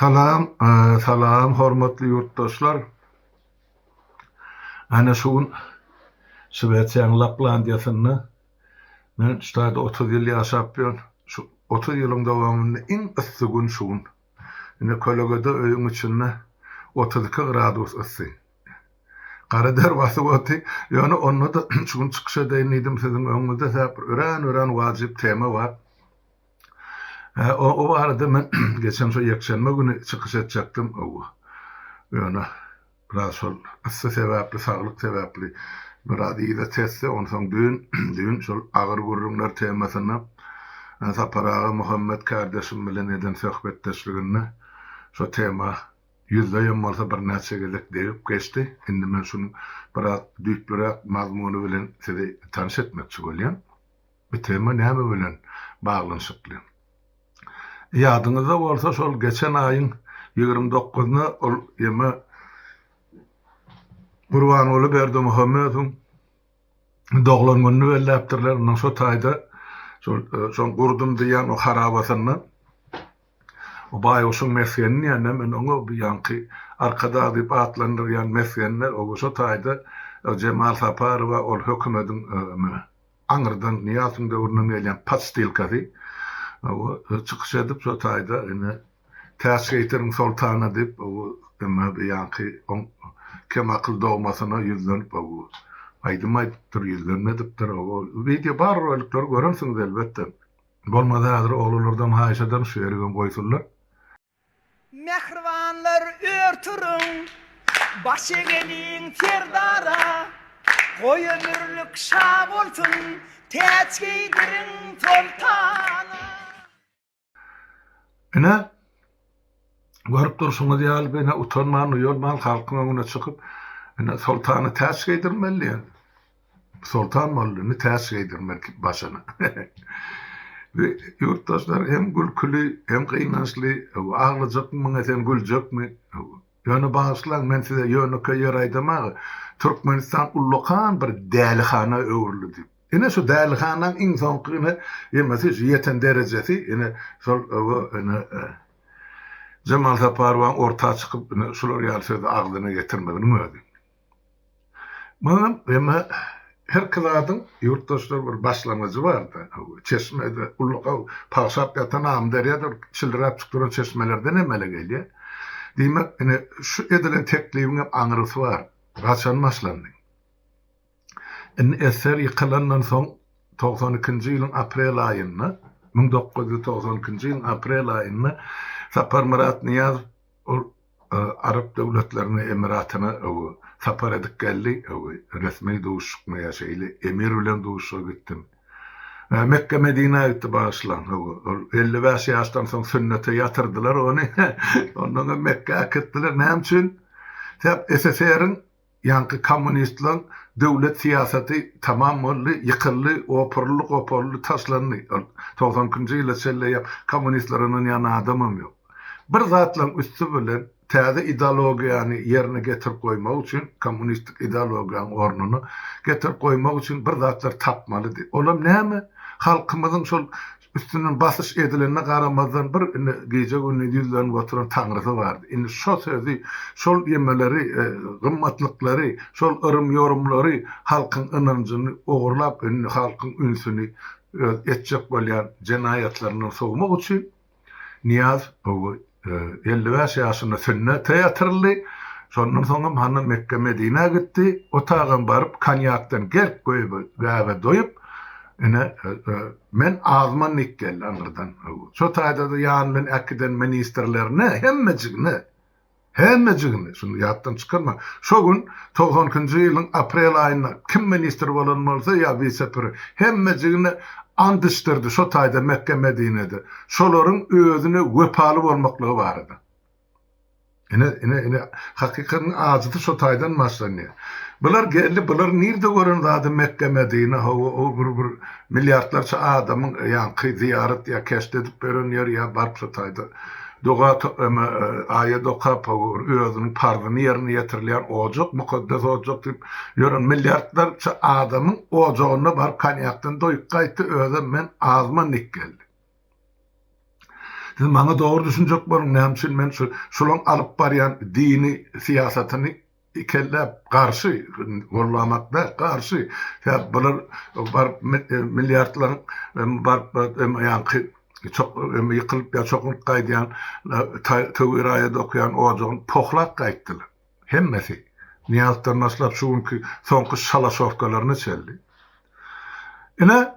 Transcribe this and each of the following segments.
Salam, salam hormatly ýurtdaşlar. Ana şu gün Şwesiýanyň Laplandiýasynda men şu taýda 30 ýyl ýaşap ýörün. Şu 30 ýylyň dowamynda iň yssy gün şu gün. Ine kölegede öýüň içinde 32 gradus yssy. Gara der basyp oty. Ýöne onda-da şu gün çykyş edeýin diýdim siziň öňüňizde sebäp bir örän-örän wajyp tema bar. O barada men geçen şo ýekşenbe güni çykyş etjekdim. Ýöne biraz şol yssy sebäpli, saglyk sebäpli biraz yza tesdi. Onsoň düýn, düýn şol agyr gürrüňler temasynda Sapar aga Muhammet kärdeşim bilen eden söhbetdeşliginde şo tema ýüzleýem bolsa birnäçe gezek degip geçdi. Indi men şunuň biraz düýplüräk mazmuny bilen sizi tanyş etmekçi bolýan. Bu tema näme bilen baglanyşykly? Ýadyňyzda bolsa şol geçen aýyň 29-na ol ýeme Gurbanguly Berdimuhamedowyň doglan gününi belläpdirler. Ondan şo taýda şol şoň gurdum diýýän o harabasynda o baýguşyň mesgenini diýende men oňa bu ýaňky Arkadag diýip atlandyrýan mesgenine o şo taýda Jemal Saparowa ol hökümediň Aňyrdan Nyýazowyň döwründen gelýän podstilkasy çykyş edip şo taýda ine täç geýtiriň soltana diýip eme bu ýaňky oň kemakyl dogmasyna ýüzlenip aýdym aýdypdyr, ýüzlenme edipdir. Wideo bar rolikleri görensiňiz elbetde. Bolmasa häzir oglanlardan haýyş ederin şu ýerigem goýsunlar. Mähribanlar ör turuň, baş egeliň Serdara, Goý ömürlik şa bolsun, täç geýdiriň Soltana. Ine, görüp durşuňyz ýaly, bu ine utanman, uýalman halkyň öňüne çykyp, ine Soltana täç geýdirmeli diýen. Soltan boldy, indi täç geýdirmeli başyna. Bu ýurtdaşlar hem gülküli, hem gynançly, aglajakmy muňa sen güljekmi? Ýöne bagyşlaň, men size ýönekeý ýer aýdamaga, Türkmenistan ullakan bir dälihana öwrüldi diýip. Ine şu dälihanaň iň soňky ine ýemesi, şu ýeten derejesi, ine şol ine Jemal Saparowaň orta çykyp ine şular ýaly sözi agzyna getirmeginiň özi. Munuň eme herki zadyň ýurtdaşlar bir başlangyjy barda. Çeşmede ullaka pagşap ýatan Amyderýada bir çildiräp çykyp duran çeşmelerden emele gelýär. Diýmek, ine şu edilen teklibiň hem aňrysy bar. Haçan başlandy? Indi SSR ýykylandan soň 92-nji ýylyň aprel aýynda, 1992-nji ýylyň aprel aýynda Saparmyrat Nyýazow ol Arap döwletlerine, Emiratyna sapar edip geldi. Resmi duşuşykmy ýa şeýle emir bilen duşuşyga gitdim. Mekge-Medinä gitdi bagyşlaň. Ol 55 ýaşdan soň sünnete ýatyrdylar ony. Ondan hem Mekgä äkitdiler. Näme üçin? Sebäp SSR-iň Ýaňky kommunistleň döwlet syýasaty tamam boldy, ýykyldy, opuryldy, goparyldy, taşlandy. Ol 92-nji ýyla çenli ýa kommunistlere ynanýan adamam ýok. Bir zatlaryň üsti bilen täze ideologiýany ýerine getirip goýmak üçin, kommunistik ideologiýanyň ornuna getirip goýmak üçin bir zatlar tapmalydy. Olam näme? Halkymyzyň şol Üstünden basyş edilenine garamazdan bir indi gije-gündiz ýüzlenip oturan Taňrysy bardy. Indi şo sözi, şol ýemeleri, gymmatlyklary, şol yrym-ýorumlary halkyň ynanjyny ogurlap indi halkyň ünsüni öz etjek bolýan jenaýatlaryndan sowmak üçin Nyýaz 55 ýaşynda sünnete ýatyryldy. Şondan soňam hany Mekge-Medinä gitdi. O tagam baryp konýakdan gerk göýbe doýup, ine, men azman diýip geldi aňyrdan. Şo taýda-da ýany bilen äkiden ministrlerine, hemmejigine, hemmejigine, şuny ýatdan çykarmaň, şo gün 92-nji ýylyň aprel aýynda kim ministr bolan bolsa ýa wise-pre, hemmejigine ant içdirdi şo taýda Mekge-Medinede, şolaryň özüne wepaly bolmaklygy barada. Ine, ine, ine, hakykatyň ajysy şo taýdan başlanýar. Bular geldi, bular nirde gören zady Mekge, Medine, hawa, o bir bir milliardlarça adamyň ýaňky zyýarat ýa keşt edip beren ýeri ýa baryp şo taýda doga eme aýat okap, hawa, bir özüniň parzyny ýerine ýetirilýän ojak, mukaddes ojak diýip ýören milliardlarça adamyň ojagynda baryp konýakdan doýup gaýtdy, özem men azman dik geldi. Siz maňa dogry düşünjek boluň, näme üçin men şu şulaň alyp barýan dini syýasatyny ikelläp garşy gollamak däl, garşy. Sebäp bular baryp milliardlaryň baryp ýaňky çok ýykylyp ýa çokunyp gaýdýan töwir aýat okaýan ojagyny pohlap gaýtdylar. Hemmesi. Nyýazowdan başlap şu günki soňky şalaşowkalaryna çenli. Ine,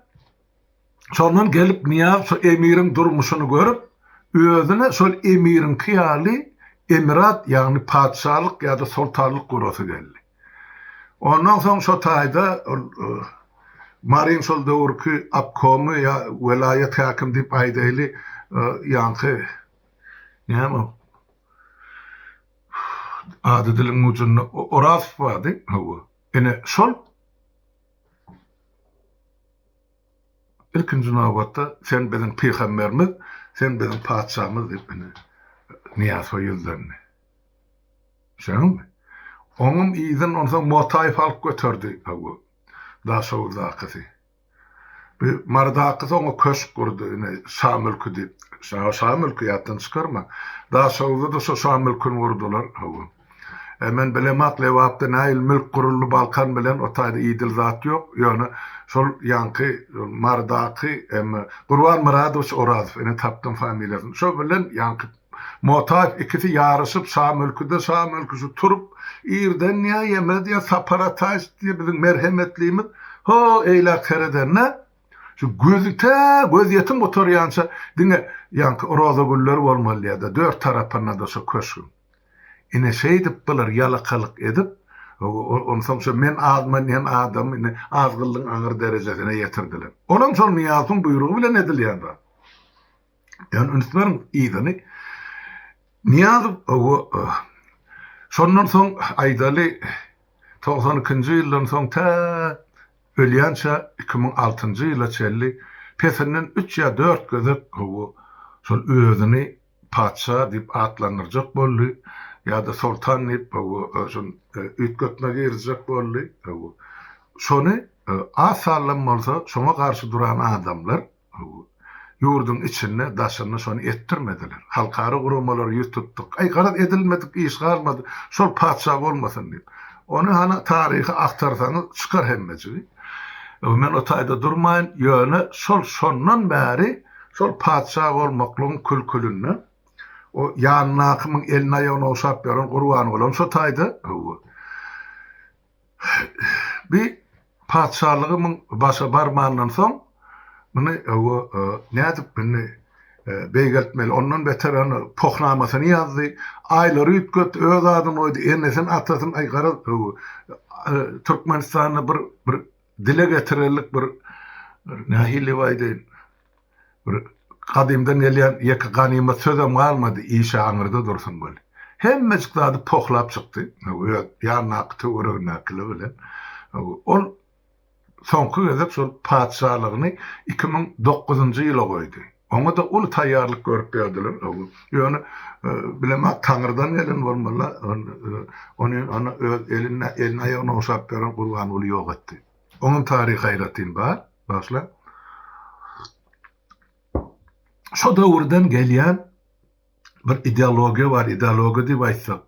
şondan gelip Nyýazow şo emiriň durmuşyny görüp, özüne şol emiriňki ýaly emirat, ýagny patyşalyk ýa-da soltanlyk gurasy geldi. Ondan soň şo taýda ol Maryň şol döwürki obkomy ýa welaýat häkimi diýip aýdaýly, ýaňky näme o? Ady diliň ujunda Orazow bardy, hawa. Ine, şol ilkinji nobatda sen biziň pygamberimiz, sen biziň patyşamyz diýip ine Nyýazowa ýüzlendi. Düşeňmi? Onuň yzyn onsoň Motaýew alyp göterdi, hawa, Daşoguzdakysy. Bu Marydakysy oňa köşk gurdy, ine, şa mülki diýip. Şa, şa mülki ýatdan çykarma. Daşoguzda-da şo şa mülküni gurdular, hawa. E, men bilemok, Lebapda nähili mülk guruldy, Balkan bilen o taýda idil zat ýok. Ýöne şol ýaňky Marydaky, em, Gurban Myradowiç Orazow, ine, tapdym familiýasyny. Şo bilen ýaňky Motaýew ikisi ýaryşyp şa mülküde şa mülki şu turup irden diýýär ýemez diýýär Sapar Ataýew diýýär biziň merhemetlimiz ho eýläk seredende şu gözi tä gözýetim gutarýança diňe ýaňky roza güller bolmaly diýýär-de dört tarapynda-da şo köşgüň. Ine şeýdip bular ýalakalyk edip onsoň şo men azman diýen adamy ine azgynlygyň aňyr derejesine ýetirdiler. Olam şol Nyýazowyň buýrugy bilen edilýän zat. Ýöne üns beriň yzyny Nyýazow şondan soň aýdaly 92-nji ýyldan soň tä ölýänçä 2006-njy ýyla çenli pesinden üç ýa dört gezek şol özüni patyşa diýip atlandyrjak boldy ýa-da soltan diýip şol üýtgetme girizjek boldy. Şony az sallam bolsa şoňa garşy duran adamlar Ýurduň içinde, daşynda şony etdirmediler. Halkara guramalara ýüz tutduk. Aý, garaz, edilmedik iş galmady. Şol patyşa bolmasyn diýip. Ony hany taryhy agtarsaňyz çykar hemmejigi. Men o taýda durmaýyn. Ýöne şol şondan bäri şol patyşa bolmaklygyň kül-külünde o ýanyndaky elini-aýagyny ogşap ýören Gurbangulam şo taýda. Hawa. Bi patyşalygy muň başa barmandan soň, muny hawa, nädip indi beýgeltmeli, ondan beter hany pohnamasyny ýazdy, aýlary üýtgetdi, öz adyny goýdy, enesini, atasyny, aý garaz, hawa, Türkmenistanda bir bir dile getirerlik bir nähili diýip aýdaýyn, Bir gadymdan gelýän ýeke ganymat sözem galmady, işi aňyrda dursun weli. Hemmejik zady pohlap çykdy, öz ýanyndaky töweregindäkiler bilen. Ol soňky gezek şol patyşalygyny 2009-njy ýyla goýdy. Oňa-da uly taýýarlyk görüp ýördiler. Ýöne bilemok, Taňrydan gelen bolmaly, ony öz elini aýagyny ogşap ýören Gurbanguly ýok etdi. Onuň taryhy aýratyn bar. Başla. Şo döwürden gelýän bir ideologiýa bar, ideologiýa diýip aýtsak,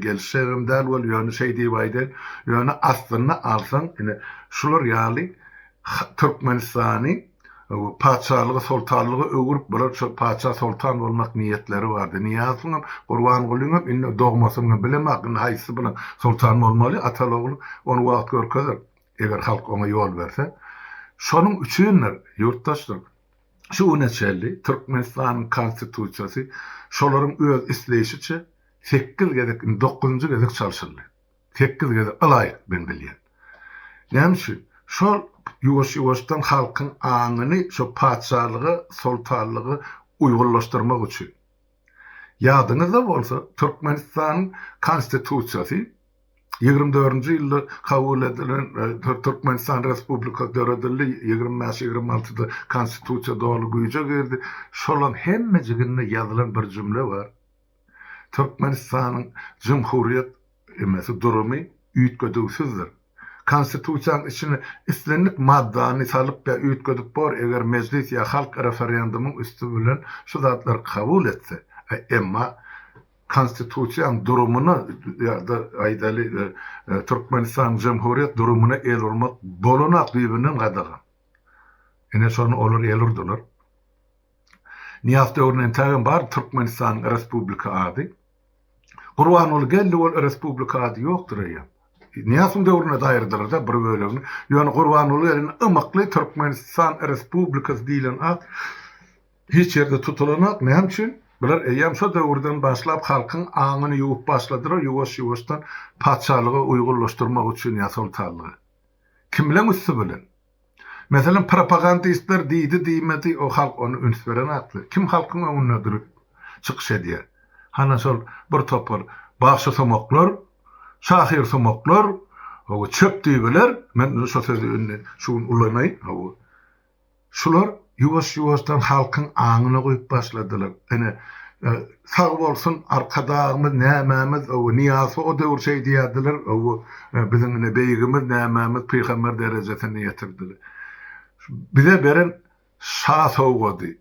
gelişjegem däl bol, ýöne şeý diýip aýdaýyn, ýöne aslynda alsaň, ine, şular ýaly Türkmenistany patyşalyga, soltanlyga öwürip, bular şol patyşa, soltan bolmak niýetleri bardy. Nyýazowyňam, Gurbangulyňam indi dogmasyny bilemok, indi haýsysy bilen soltan bolmaly, ataly-ogly, ony wagt görkezer. Eger halk oňa ýol berse. Şonuň üçindir, ýurtdaşlar, şu güne çenli Türkmenistanyň Konstitusiýasy şolaryň öz isleýşiçe sekiz gezek, indi dokuzynjy gezek çalşyldy. Sekiz gezek ylaýyk men bilýän. Näme üçin? Şol ýuwaş-ýuwaşdan halkyň aňyny şo patyşalyga, soltanlyga uýgunlaşdyrmak üçin. Ýadyňyzda bolsa, Türkmenistanyň Konstitusiýasy 24-nji ýylda kabul edilen Türkmenistan Respublikasy döredildi, 25, 26-da Konstitusiýa doly güýje girdi. Şolaň hemmejiginde ýazylan bir jümle bar. Türkmenistanyň jumhuriýet emesi durumy üýtgedüwsizdir. Konstitusiýanyň içine islendik maddany salyp ýa üýtgedip bor, eger mejlis ýa halk referendumyň üsti bilen şu zatlary kabul etse. Emma Konstitusiýanyň durumyna ýa-da aýdaly Türkmenistanyň jemhuriýet durumyna el urmak bolanok düýbünden gadagan. Ine şony olar el urdular. Nyýazow döwründe entägem bar Türkmenistanyň respublika ady. Gurbanguly geldi ol respublika ady ýokdur eýýäm. Nyýazowyň döwründe-de aýyrdylar-da bir bölegini. Ýöne Gurbanguly gelende ymykly Türkmenistan Respublikasy diýlen at hiç ýerde tutulanok. Näme üçin? Bular eýýäm şo döwürden başlap halkyň aňyny ýuwup başladylar, ýuwaş-ýuwaşdan patyşalyga uýgunlaşdyrmak üçin ýa soltanlyga. Kimleň üsti bilen? Meselem, propagandistler diýdi diýmedi, o halk ony üns berenakdy. Kim halkyň öňünde durup çykyş edýär? Hana şol bir topar bagşysumaklar, şahyrsumaklar, hawa, çöp düýbeler, men şo sözi indi şu gün ulanaýyn, hawa. Şular ýuwaş-ýuwaşdan halkyň aňyna guýup başladylar. Ine, sag bolsun Arkadagymyz nämämiz, hawa, Nyýazow o döwür şeý diýerdiler, hawa, biziň ine beýigimiz nämämiz pygamber derejesine ýetirdiler. Bize beren şa sowgady,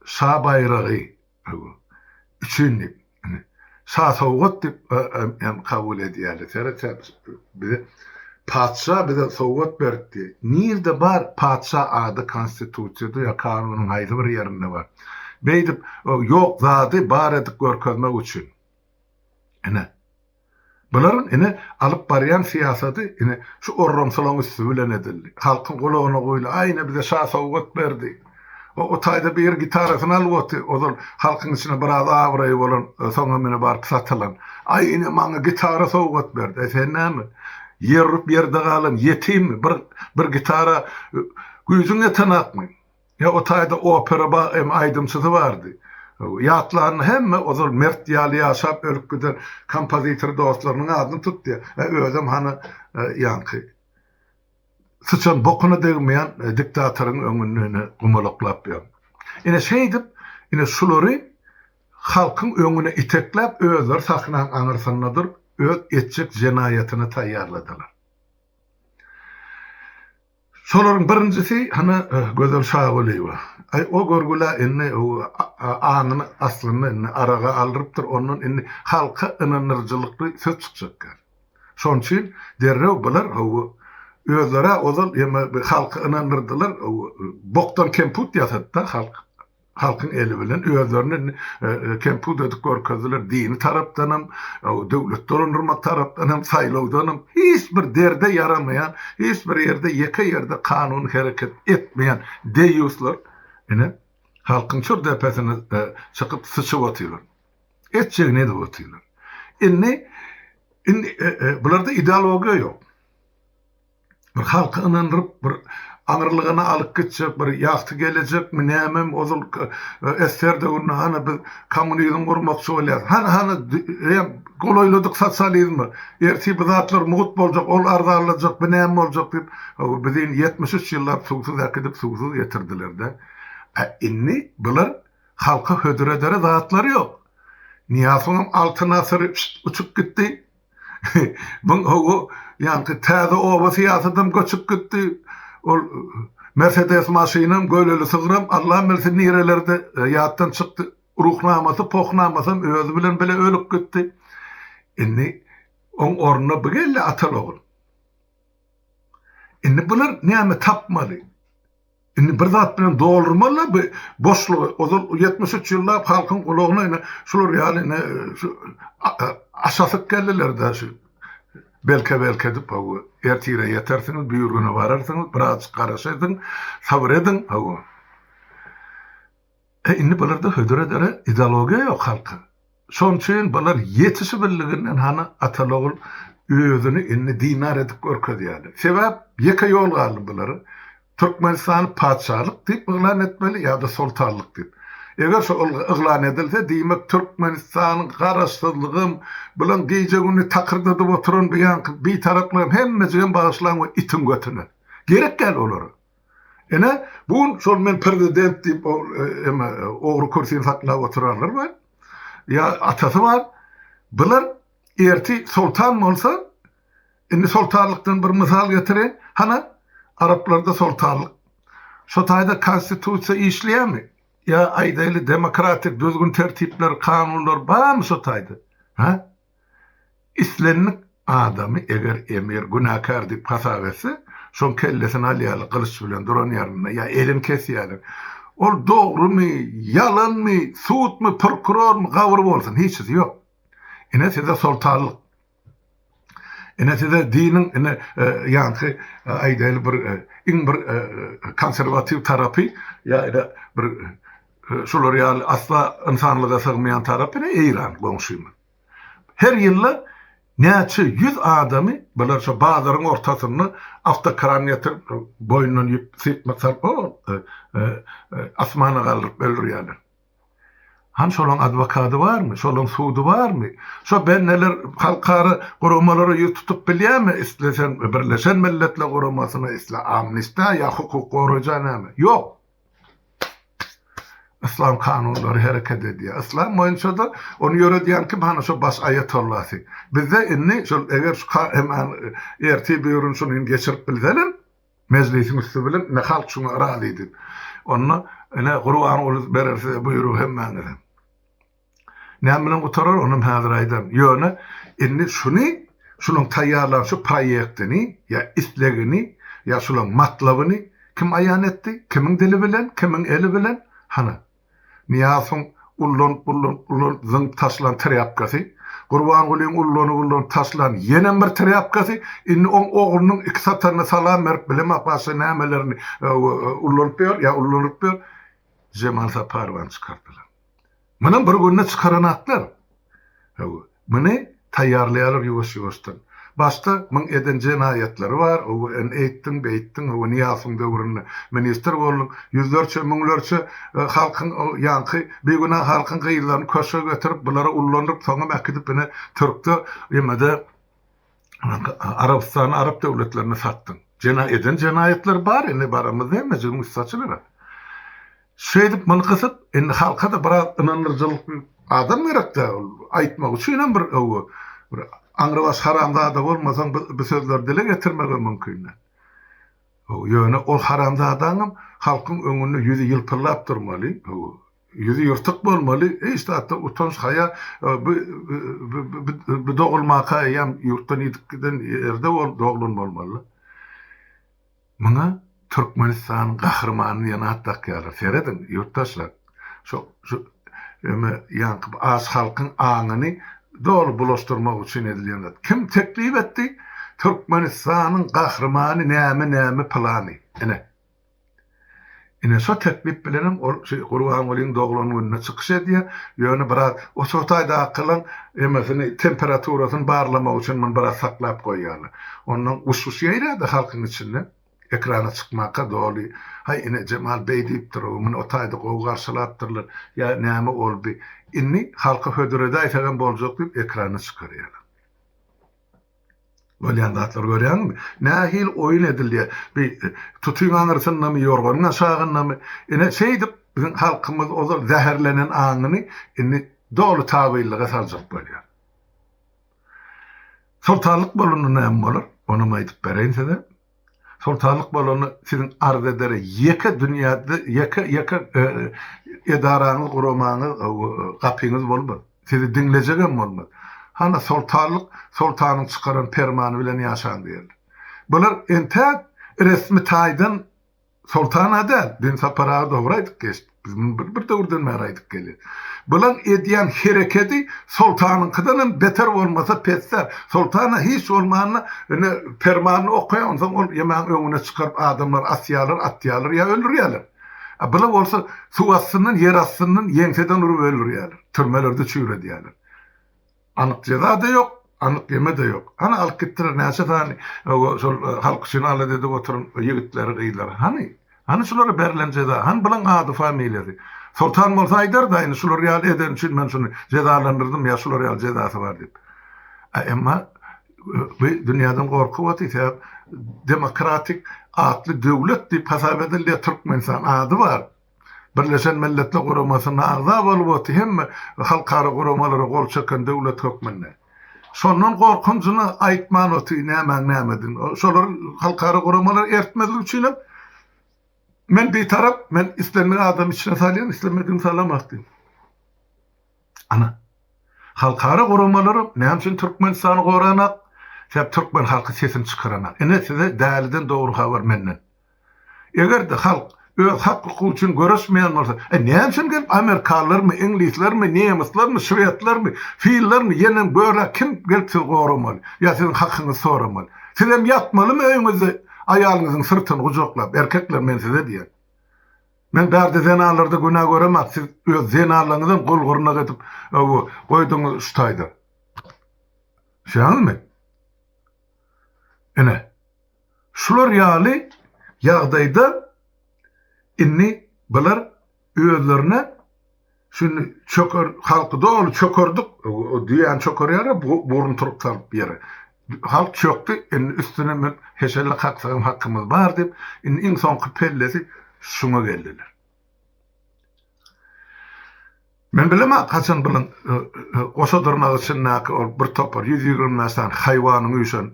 şa baýragy, hawa, üçin diýip, ine, şa sowgat diýip hem kabul edýärler. Seret, bize patyşa bize sowgat beripdi. Nirde bar patyşa ady konstitusiýada ýa kanunyň haýsy bir ýerinde bar? Beýdip ýok zady bar edip görkezmek üçin. Ine. Bularyň ine alyp barýan syýasady ine şu orramsylaň üsti bilen edildi. Halkyň gulagyna guýuldy. Aý ine bize şa sowgat berdi. O o taýda biri gitarasyny alyp oty. Ozal halkyň içinde biraz abraýy bolan, soňam ine baryp satylan. Aý ine maňa gitara sowgat berdi. Aý sen näme? Ýer urup ýerde galan ýetimmi? Bir bir gitara güýjüň ýetenakmy? Ýa o taýda opera ba em aýdymçysy bardy. Ýatlanyny hemme ozal mert ýaly ýaşap ölüp giden kompozitor dostlarynyň adyny tutdy. Ä özem hany ýaňky syçan bokuna degmeýän diktatoryň öňünde ine gumalaklap ýör. Ine şeýdip ine şulary halkyň öňüne itekläp özleri sahnaň aňyrsynda durup öz etjek jenaýatyny taýýarladylar. Şolaryň birinjisi hany Gözel Şagulyýewa. Aý o görgülä indi aňyny aslynda indi araga aldyrypdyr, ondan indi halka ynandyryjylykly söz çykjak däl. Şonuň üçin derrew bular hawa özleri-ä ozal ýeme halky ynandyrdylar, bokdan kemput ýasady-da halk. Halkyň eli bilen özlerini indi kemput edip görkezdiler, dini tarapdanam, döwlet dolandyrmak tarapdanam, saýlawdanam hiç bir derde ýaramaýan, hiç bir ýerde ýeke ýerde kanuny hereket etmeýän deýýuslar ine halkyň çür depesine çykyp syçyp otyrlar. Etjegini edip otyrlar. Indi indi bularda ideologiýa ýok. Bir halky ynandyryp, bir aňyrlygyna alyp gitjek, bir ýagty gelejekmi, nämemi, ozal SSR döwründe hany biz kommunizm gurmakçy bolýas, hany, hany, eýýäm golaýladyk sosializme, ertir bu zatlar mugt boljak, ol arzanlajak, bu näme boljak diýip, bizi indi 73 ýyllap suwsuz äkidip, suwsuz getirdiler-de. A indi bular halka hödür edere zatlary ýok. Nyýazowyňam altyn asyry uçup gitdi. Muň hawa, ýaňky täze oba syýasadam göçüp gitdi. Ol Mersedes maşynam, göleli sygram Allam bilsin nirelerde ýatdan çykdy. Ruhnamasy, pohnamasam özi bilen bile ölüp gitdi. Indi oň ornuna bu geldi ataly-ogul. Indi bular näme tapmaly? Indi bir zat bilen doldurmaly-da bu boşlugy. Ozal 73 ýyllap halkyň gulagyna ine şular ýaly ine şu aşasyk geldiler-de şu belke-belke edip hawa ertire ýetersiňiz, büýrgüne bararsyňyz, birazjyk garaşaýdyň, sabyr ediň hawa. E indi bularda hödür edere ideologiýa ýok halka. Şonuň üçin bular ýetişibildiginden hany ataly-ogul özüni indi dinar edip görkezýärler. Sebäp ýeke ýol galdy bulara. Türkmenistany patyşalyk diýip yglan etmeli ýa-da soltanlyk diýip. Eger şo yglan edilse diýmek Türkmenistanyň garaşsyzlygam, bulaň gije-gündiz takyrdadyp oturan bu ýaňky bitaraplygam hemmejigem bagyşlaň we itiň götüne. Gerek däl olara. Ine, bu gün şol men prezident diýip ol eme ogry kürsini saklap oturanlar bar. Ýa atasy bar. Bular erti soltan bolsa. Indi soltanlykdan bir mysal getireýin. Hana, araplarda soltanlyk. Şo taýda konstitusiýa işleýärmi? Ýa aýdaýly demokratik düzgün-tertipler, kanunlar barmy şo taýda? Hä? Islendik adamy eger emir günäkär diýip hasap etse, şoň kellesini alýarlar gylyç bilen duran ýerinde ýa elini kesýärler. Ol dogrumy, ýalanmy, sudmy, prokurormy, gabyr bolsun, hiçisi ýok. Ine size soltanlyk. Ine size diniň ine ýaňky aýdaýly bir iň bir konserwatiw tarapy ýa ine bir şular ýaly asla ynsanlyga sygmaýan tarapy ine Eýran goňşymyz. Her ýylda näçe ýüz adamy bular şo bazaryň ortasynda awtokran getirip boýundan ýüp sypmak salyp o asmana galdyryp öldürýärler. Hany şolaň adwokady barmy? Şolaň sudy barmy? Şo bendeler halkara guramalara ýüz tutup bilýärmi? Isle sen Birleşen Milletler Guramasyna, isle Amnistä ýa hukuk goraýja näme? Ýok. Yslam kanunlary hereket edýär. Yslam boýunça-da ony ýöredýän kim? Hany şo baş aýatollasy. Bizde indi şol eger şu ertir birigün şuny geçirip bilseler, Mejlisiň üsti bilen ine halk şuňa razy diýip. Onda ine Gurbanguly berer size buýrugy hemmäňize. Näme bilen gutarar onam häzir aýdaryn. Ýöne indi şuny şunuň taýýarlan şu proýektini ýa islegini ýa şulaň matlabyny kim aýan etdi? Kimiň dili bilen? Kimiň eli bilen? Hany. Nyýazowyň ullanyp ullanyp ullanyp zyňyp taşlan trýapkasy, Gurbangulyň ullanyp ullanyp taşlan ýenem bir trýapkasy, indi oň oglunyň iki satanyna salam berip bilemok başga nämelerini ullanyp ýör ýa ullanyp ýör, Jemal Saparowany çykardylar. Munam bir günde çykaranaklar. Hawa, muny taýýarlaýarlar ýuwaş-ýuwaşdan. Başda muň eden jenaýatlary bar, hawa, indi eýtdiň, beýtdiň, hawa, Nyýazowyň döwründe ministr bolduň, ýüzlerçe, müňlerçe halkyň, ýaňky bigünä halkyň gyzlaryny köşge getirip, bulara ullandyryp, soňam äkidip ine türkde, ýemede Arabystana, arap döwletlerine satdyň. Jena eden jenaýatlary bar, indi baramyzda hemmejigiň üsti açylar. Şeýdip muny gysyp, indi halka-da biraz ynandyryjylyk adam gerek-dä, ol aýtmak üçinem bir öwgi, bir aňrybaş haramzada bolmasaň bu sözleri dile getirmegem mümkin däl. Ýöne ol haramzadaňam halkyň öňünde ýüzi ýylpyldap durmaly, ýüzi ýyrtyk bolmaly, hiç zatda utanç, haýa bu bu dogulmaka eýýäm ýurtdan ýitip giden ýerde doglan bolmaly. Muňa Türkmenistanyň Gahrymany diýen at dakýarlar. Serediň, ýurtdaşlar, şo şu eme ýaňky aç halkyň aňyny doly bulaşdyrmak üçin edilýän zat. Kim teklip etdi? Türkmenistanyň Gahrymany näme-näme pylany. Ine. Ine şo teklip bilenem ol şu Gurbangulyň doglan gününe çykyş edýär. Ýöne biraz o şo taýdakylaň emesini, temperaturasyny barlamak üçin muny biraz saklap goýýarlar. Ondan guş-guş ýaýraýar-da halkyň içinde. Ekrana çykmaka doly, Haý, ine Jemal beý diýipdir, muny o taýda gowy garşylapdyrlar, ýa näme boldy. Indi halka hödür edäýsegem boljak diýip ekrana çykarýarlar. Bolýan zatlary görýäňmi? Nähili oýun edilýär. Bi tutyň aňyrsyndamy, ýorganyň aşagyndamy? Ine, şeýdip biziň halkymyz ozal zäherlenen aňyny indi doly tabynlyga saljak bolýar. Soltanlyk bolanda näme bolar? Onam aýdyp bereýin size. Soltanlyk bolanda siziň arz edere ýeke dünýäde ýeke ýeke edaraňyz, guramaňyz, gapyňyz bolmaz. Sizi diňlejegem bolmaz. Hany soltanlyk soltanyň çykaran permany bilen ýaşaň diýerler. Bular entäk resmi taýdan Soltan-a däl, düýn Sapar aga dogry aýdyp geçdi. Biz muny bir, bir döwürden bäri aýdyp gelýäs. Bulaň edýän herekedi Soltanyňkydan hem beter bolmasa pesdä. Soltan-a hiç bolmanda ine permanyny okaýar, onsoň ol ýemäň öňüne çykaryp adamlary asýarlar, atýarlar ýa öldürýärler. A bular bolsa suw astyndan, ýer astyndan, ýeňseden urup öldürýärler. Türmelerde çüýredýärler. Anyk jeza-da ýok, anyk ýeme-de ýok. Hany alyp gitdiler näçe sany şol halk üçin alada edip oturan ýigitleri, gyzlary. Hany? Hany şulara berlen jeza? Hany bulaň ady, familiýasy? Soltan bolsa aýdardy, indi şular ýaly edeni üçin men şuny jezalandyrdym ýa şular ýaly jezasy bar diýip. A emma bu dünýäden gorkup otyr, sebäp demokratik atly döwlet diýip hasap edilýär Türkmenistan ady bar. Birleşen Milletler Guramasyna agza bolup oty hemme halkara guramalara gol çeken döwlet hökmünde. Şondan gorkunjyna aýtman oty nämäň nämedigini. Şolar halkara guramalar ertmezlik üçinem men bitarap, men islendik adamy içine salýan, islemedigini salamak diýip. Ana. Halkara guramalary näme üçin Türkmenistany goranak? Sebäp türkmen halky sesini çykaranak. Ine size däliden dogry habar menden. Eger-de halk öz hak-hukugy üçin göreşmeýän bolsa, e näme üçin gelip amerikanlarmy, iňlislermi, nemislermi, şwedlermi, finlermi, ýenem görä kim gelip sizi goramaly ýa siziň hakyňyzy soramaly? Sizem ýatmalymy öýüňizde aýalyňyzyň syrtyny gujaklap, erkekler men size diýýän. Men bärde zenanlarda günä göremok, siz öz zenanlaryňyzam gol-gyrnak edip goýduňyz şu taýda. Düşýäňizmi? Ine. Şular ýaly ýagdaýda indi bular özlerine şuny çöker halky doly çökerdik, düýäni çökerýärler burun turup salyp ýere. Halk çökdi, indi üstüne münüp heşelle kaksagam hakymyz bar diýip, indi iň soňky pellesi şuňa geldiler. Men bilemok haçan bunuň goşa dyrnak içindäki ol bir topar 125 sany haýwanyň üýşen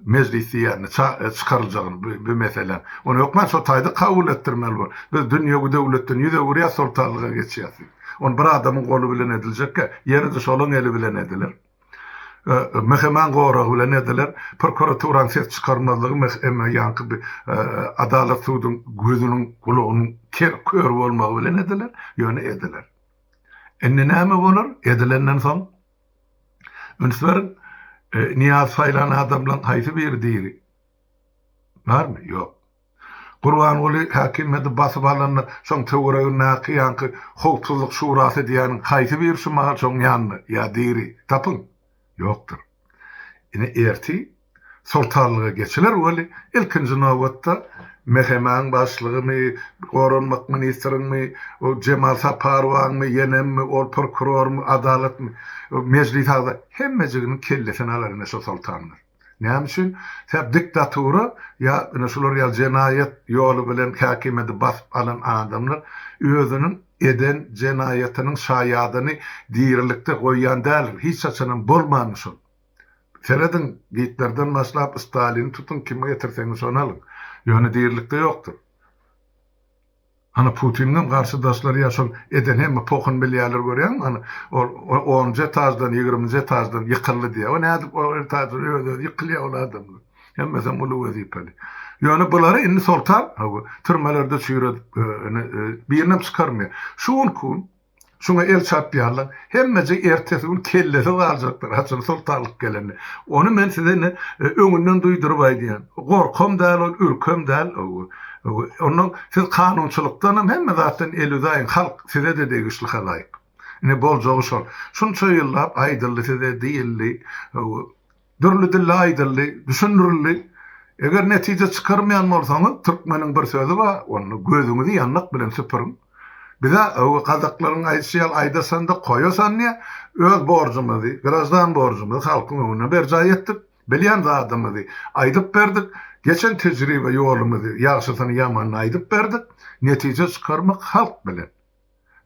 mejlis diýýänini çykaryljagyny bu meseläň. Ony hökman şo taýda kabul etdirmeli bor. Biz dünýewi döwletden ýüz öwürýäs soltanlyga geçýäs diýip. Ony bir adamyň goly bilen ediljekkä, ýene-de şolaň eli bilen ediler. MHM-niň goragy bilen ediler. Prokuraturanyň ses çykarmazlygy MHM ýaňky bir adalat suduň gözüniň, gulagynyň ker, kör bolmagy bilen ediler. Ýöne ediler. Indi näme bolar edilenden soň? Üns beriň, Nyýazow saýlan adamlaryň haýsy biri diri? Barmy? Ýok. Gurbanguly häkimiýeti basyp alanda şoň töweregindäki ýaňky howpsuzlyk şurasy diýýäniň haýsy biri şu mahal şoň ýanynda ýa diri? Tapyň. Ýokdur. Ine ertir soltanlyga geçiler weli ilkinji nobatda MHM-iň başlygymy, goranmak ministriňmi, o Jemal Saparowaňmy, ýenemmi, ol prokurormy, adalatmy, mejlis agza hemmejiginiň kellesini alar ine şo soltanlar. Näme üçin? Sebäp diktatura ýa ine şular ýaly jenaýat ýoly bilen häkimiýeti basyp alan adamlar özüniň eden jenaýatynyň şaýadyny dirilikde goýýan däldir. Hiç haçanam bolmandy şol. Serediň, Gitlerden başlap Stalini tutuň, kimi getirseňiz şony alyň. Ýöne dirilikde ýokdur. Ana Putiniňem garşydaşlary ýa şol eden hemme pohuny bilýärler görýäňmi ana ol onunjy etaždan ýigriminji etaždan ýykyldy diýýär. O nädip o etaždan öz özi ýykylýar ol adamlar. Hemmesem uly wezipeli. Ýöne bulary indi soltan hawa türmelerde çüýredip birinem çykarmaýar. Şu günki gün Şuňa el çarpýarlar. Hemmeje ertesi gün kellesiz galjaklar, haçan soltanlyk gelende. Ony men size ine öňünden duýduryp aýdýan. Gorkam däl ol, ürkem däl. Ondan siz kanunçylykdanam hemme zatdan el üzäýiň, halk size-de degişli halaýyk. Ine boljagy şol. Şunça ýyllap aýdyldy size, diýildi. Dürli dilde aýdyldy, düşündirildi. Eger netije çykarmaýan bolsaňyz, türkmeniň bir sözi bar, onda gözüňizi ýandak bilen süpüriň. Bize öwe gazaklaryň aýdyşy ýaly aýdasanda koýasan diýýär. Öz borjumyzy, graždan borjumyzy halkyň öňünde berjaý etdik. Bilýän zadymyzy aýdyp berdik. Geçen tejribe ýolumyzy, ýagşysyny, ýamanyny aýdyp berdik. Netije çykarmak halk bilen.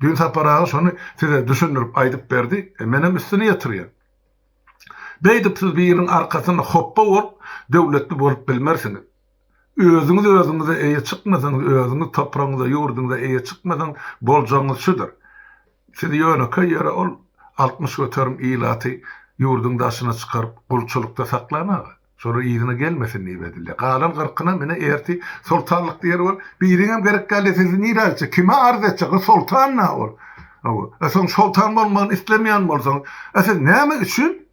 Düýn Sapar aga şony size düşündirip aýdyp berdi. Menem üstüni ýetirýän. Beýdip siz biriniň arkasynda hopba bolup, döwletli bolup bilmersiňiz. Özüňiz özüňize eýe çykmasaňyz, özüňiz topragyňyza, ýurduňyza eýe çykmasaňyz, boljagyňyz şudur. Sizi ýönekeý ýere ol 60% ilaty ýurduň daşyna çykaryp, gulçulykda saklanaga. Şolar yzyna gelmesin diýip edilýär. Galan gyrkyna mine erti soltanlyk diýer bol. Biriňem gerek däl sizi nirä gitjek? Kime arz etjek? O soltan da ol. Hawa. E soň soltan bolmagyny islemeýän bolsaňyz, e siz näme üçin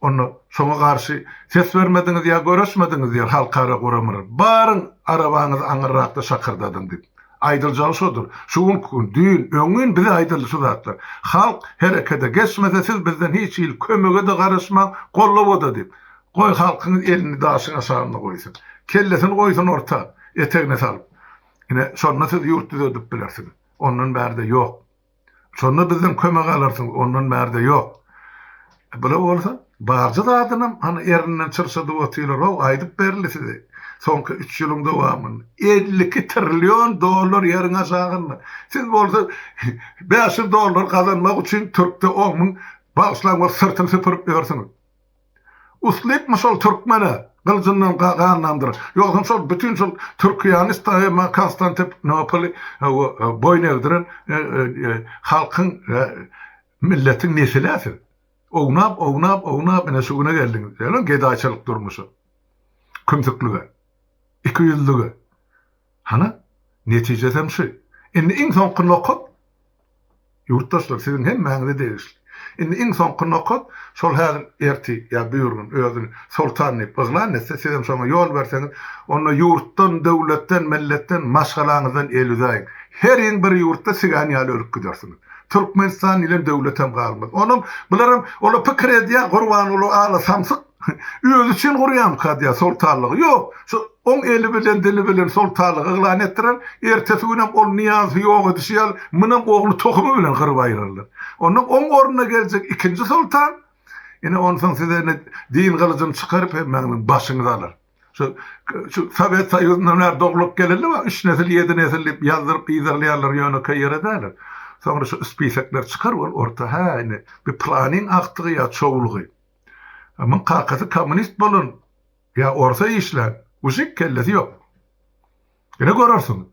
onda şoňa garşy ses bermediňiz ýa göreşmediňiz diýer halkara guramalar. Baryň arabaňyzy aňyrrakda şakyrdadyň diýip. Aýdyljagy şodur. Şu günki gün, düýn, öňňin bize aýdyldy şu zatlar. Halk herekete geçmese siz bizden hiç hili kömege-de garaşmaň, goldawa-da diýip. Goý halkyňyz elini daşyň aşagynda goýsun. Kellesini goýsun orta, etegine salyp. Ine, şonda siz ýurt düzedip bilersiňiz. Ondan bärde ýok. Şonda bizden kömek alarsyňyz, ondan bärde ýok. Bula bolsa, barja zadynam hany erinden çyrşadyp otyrlar-ow, aýdyp berildi size. Soňky üç ýylyň dowamynda 52 trillion dollar ýeriň aşagynda. Siz bolsa 500 dollar gazanmak üçin türkde on müň, bagyşlaň, syrtyny süpürip ýörsüňiz. Uslypmy şol türkmene gylyjyndan gan damdyryp. Ýogsam şol bütin şol Türkiýäni Konstantinopoly boýun egdiren halkyň milletiň nesili-ä siz. Ownap, ownap, ownap ine şu güne geldiňiz. Ýöne gedaýçylyk durmuşa. Kümsüklige. Ikiýüzlüge. Hany, netijesem şu. Indi iň soňky nokat, ýurtdaşlar, siziň hemmäňize degişli. Indi iň soňky nokat, şol häzir ertir ýa birgün özüni soltan diýip yglan etse, sizem şoňa ýol berseňiz, onda ýurtdan, döwletden, milletden, maşgalaňyzdan el üzäýiň. Heriň bir ýurtda sigan ýaly ölüp gidersiňiz. Türkmenistan diýlen döwletem galmaz. Onam bularam ola pikir edýär, Gurbanguly ala samsyk özi üçin gurýamyka diýýär soltanlygy. Ýok, şu oň eli bilen dili bilen soltanlygy yglan etdirer, ertesi günem ol Nyýazowy ýok edişi ýaly munam ogly tohumy bilen gyryp aýyrarlar. Ondan oň ornuna geljek ikinji soltan, ine onsoň size ine din gylyjyny çykaryp hemmäňiziň başyňyzy alar. Şu şu Sowet Soýuzyndan bäri doglup gelindi we üç nesil, ýedi nesil diýip ýazdyryp yzarlaýarlar ýönekeý ýere däl. Soňra şu spisekler çykar ol orta hä indi bir planyň agtygy ýa çowlugy. Muň kakasy kommunist bolan ýa orsa işlän, ujik kellesi ýok. Ine görersiňiz.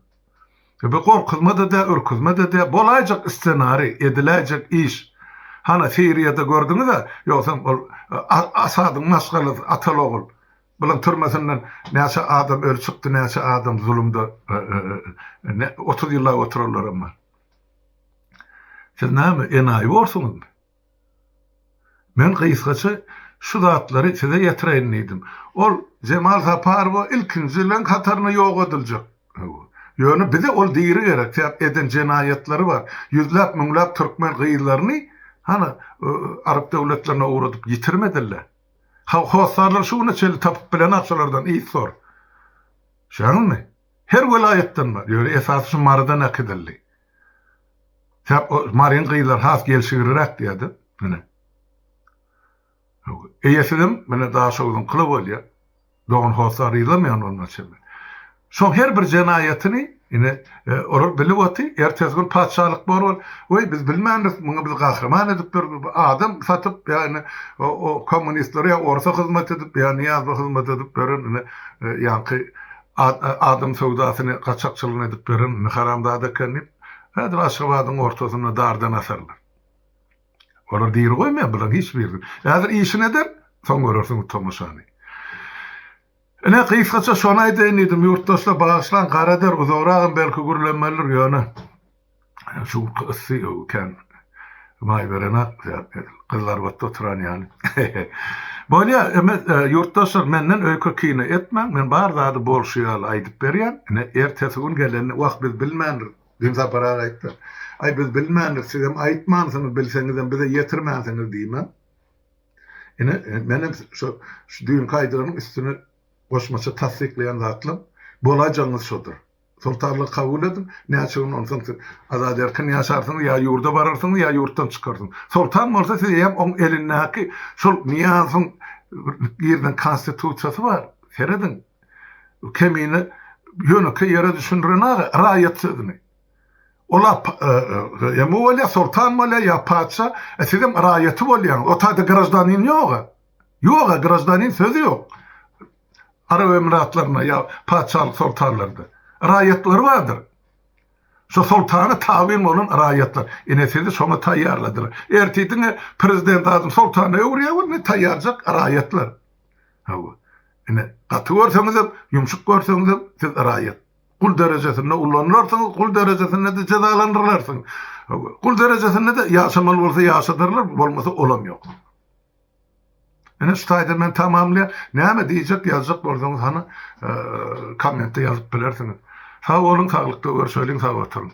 Bu gorkuzma-da däl, ürküzme-de däl, bolaýjak ssenariý, ediläýjek iş. Hana Siriýada gördüňiz-ä, ýogsam ol Asadyň maşgalasy ataly-ogul. Bulaň türmesinden näçe adam öli çykdy, näçe adam zulumda 30 ýyllap oturanlaram bar. Siz näme, enaýy borsuňyzmy? Men gysgaça şu zatlary size ýetireýin diýdim. Ol Jemal Saparowa ilkinjileň hatarynda ýok ediljek. Ýöne bize ol diri gerek, sebäp eden jenaýatlary bar. Ýüzläp, müňläp türkmen gyzlaryny hany arap döwletlerine ugradyp ýitirmediler. Hossarlar şu güne çenli tapyp bilenok şolardan yz sor. Düşýäňizmi? Her welaýatdan bar. Ýöne esasy şu Marydan äkidildi. Sebäp o Maryň gyzlary has gelşigriräk diýýärdi. Ine. Eýesizem mine Daşoguzyňkyla bolýar. Dogan hossar yzlamaýan bolmaly çemeli. Şoň her bir jenaýatyny ine olar bilip oty, ertesi gün patyşalyk bor bol, weý biz bilmändiris, muňa bizi gahryman edip dur, bu adam satyp ýa ine o kommunistlere ýa orsa hyzmat edip ýa Nyýazowa hyzmat edip beren ine ýaňky adam söwdasyny gaçakçylygyny edip beren ine haramzada eken diýip häzir Aşgabadyň ortasynda dardan asarlar. Olar diri goýmaýar bularyň hiç birini. Häzir işini eder, soň görersiňiz tomaşany. Ine gysgaça şony aýdaýyn diýdim ýurtdaşlar bagyşlaň gara der uzagragam belki gürlenmelidir ýöne şu günki yssy kän maý berenak gyzlarbatda oturan ýaly. Bolýa eme ýurtdaşlar menden öýke kine etmäň men bar zady bolşy ýaly aýdyp berýän ine ertesi gün gelende wah biz bilmändir Düýn Sapar aga aýtdy. Aý biz bilmändik, sizem aýtmansyňyz, bilseňizem bize ýetirmänsiňiz diýmäň. Ine, menem şu şu düýnki aýdylanyň üstüne goşmaça tassyklaýan zatlam, bolaýjagyňyz şodur. Soltanlygy kabul ediň, näçe gün onsoň siz azat-erkin ýaşarsyňyz, ýa ýurda bararsyňyz, ýa ýurtdan çykarsyňyz. Soltan bolsa siz eýýäm oň elindäki şol Nyýazowyň girizen konstitusiýasy bar, serediň. Kemine ýönekeý ýere düşündiren aga raýat sözüni. Ola ýa bolýar, soltan bolýar, ýa patyşa, e, sizem raýaty bolýaňyz. O taýda graždanin ýok-a. Ýok-a, graždanin sözi ýok. Arap Emiratlarynda ýa patyşalyk soltanlarda. Raýatlary bardyr. Şo soltana tabyn bolan raýatlar. Ine sizi şoňa taýýarladylar. Ertir diňe prezident adyny soltana öwürýär, ine taýýarjak raýatlar. Hawa. Ine, gaty görseňizem, ýumşuk görseňizem, siz raýat. Gul derejesinde ulanylarsyňyz, gul derejesinde-de jezalandyrylarsyňyz. Hawa. Gul derejesinde-de ýaşamaly bolsa ýaşadyrlar, bolmasa olam ýok. Ine şu taýda men tamamlaýan. Näme diýjek, ýazjak bolsaňyz hany kommentde ýazyp bilersiňiz. Sag boluň, saglykda görşeliň, sag oturyň.